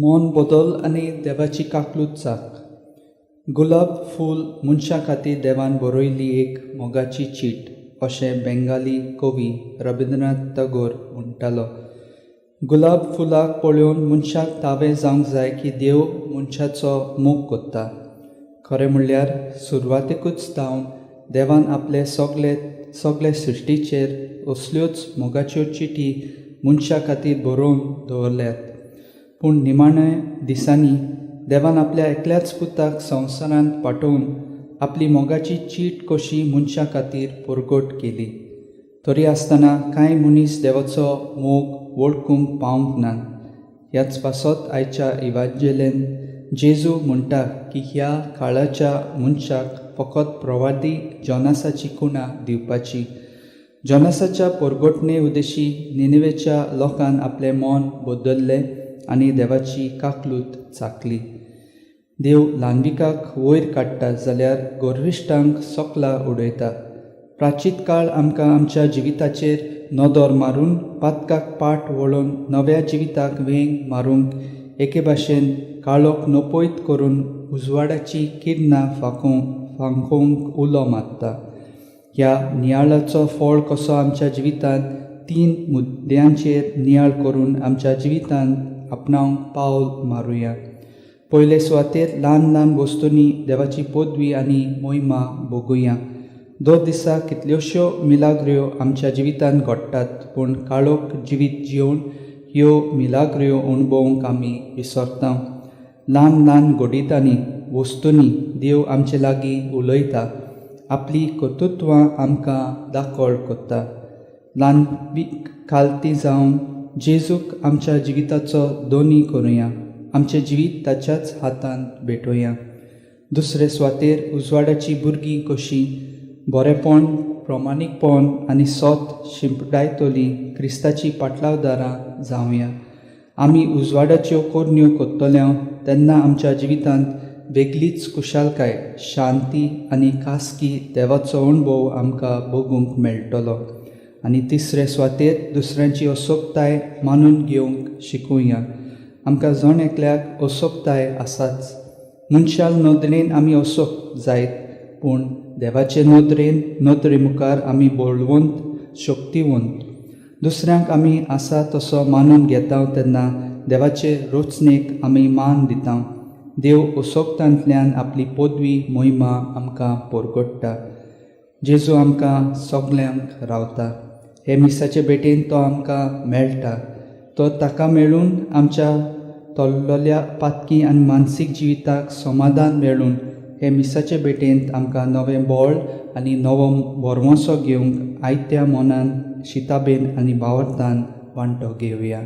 मन बदल आनी देवाची काकलूत चाक. गुलाब फूल मनशा खातीर देवान बरयल्ली एक मोगाची चीट अशें बेंगाली कवी रबिंद्रनाथ टागोर म्हणटालो. गुलाब फुलाक पळोवन मनशाक तावें जावंक जाय की देव मनशाचो मोग कोत्ता. खरें म्हणल्यार सुरवातेकूच जावन देवान आपले सगले सगले सृश्टीचेर असल्योच मोगाच्यो चिटी मनशा खातीर बरोवन दवरल्यात. पूण निमाण्या दिसांनी देवान आपल्या एकल्याच पुताक संवसारांत पाठोवन आपली मोगाची चीट कशी मनशा खातीर परगट केली. तरी आसतना कांय मनीस देवाचो मोग वळखूंक पावंक ना. ह्याच पासत आयच्या इवांजेलेन जेजू म्हणटा की ह्या काळाच्या मनशाक फकत प्रवादी जॉनासाची खुणा दिवपाची. जॉनासाच्या परगटणे उद्देशी निनेवेच्या लोकान आपलें मन बदल्लें आनी देवाची काकलूत चाकली. देव ल्हानविकाक वयर काडटा जाल्यार गर्विश्टांक सोकला उडयता. प्राचीत काळ आमकां आमच्या जिविताचेर नदर मारून पातकाक पाट वळोवन नव्या जिविताक वेंग मारूंक एके भाशेन काळोख नपयत करून उजवाडाची किरणां फांकोवंक उलो मारता. ह्या नियाळाचो फळ कसो आमच्या जिवितांत तीन मुद्द्यांचेर नियाळ करून आमच्या जिवितांत आपणावंक पावल मारुया. पयले सुवातेर ल्हान ल्हान वस्तूंनी देवाची पदवी आनी मोहिमा भोगुया. दर दिसा कितल्योश्यो मिलाग्र्यो आमच्या जिवितांत घडटात, पूण काळोख जिवीत जिवन ह्यो मिलाग्र्यो अणभवूंक आमी विसरता. ल्हान ल्हान घडितांनी वस्तूंनी देव आमचे लागीं उलयता, आपली कर्तृत्वां आमकां दाखल करता. ल्हान खालती जावन जेजूक आमच्या जिविताचो दोनी करुया, आमचें जिवीत ताच्याच हातांत भेटोवया. दुसरे सुवातेर उजवाडाची भुरगीं कशीं बरेपण, प्रमाणीकपण आनी सत शिंपडायतली क्रिस्ताची पाटलावदारां जावया. आमी उजवाडाच्यो करण्यो करतले तेन्ना आमच्या जिवितांत वेगळीच खुशालकाय, शांती आनी खासगी देवाचो अणभव आमकां भोगूंक मेळटलो. आनी तिसरे सुवातेर दुसऱ्यांची असोक्ताय मानून घेवंक शिकुया. आमकां जण एकल्याक असोक्ताय आसाच. मनशाल नदरेन आमी असोक जायत, पूण देवाचे नदरेन नदरे मुखार आमी बळवंत, शक्तिवंत. दुसऱ्यांक आमी आसा तसो मानून घेता तेन्ना देवाचे रचणेक आमी मान दिता. देव असोक्तांतल्यान आपली पदवी मोहिमा आमकां परगट्टा. जेजू आमकां सगल्यांक रावता. हे मिसाचे भेटेन तो आमकां मेळटा. तो ताका मेळून आमच्या तल्लोल्या पातकी आनी मानसीक जिविताक समाधान मेळून हे मिसाचे भेटेंत आमकां नवें बळ आनी नवो भरवंसो घेवंक आयत्या मनान शिताबेन आनी भावार्थान वांटो घेवया.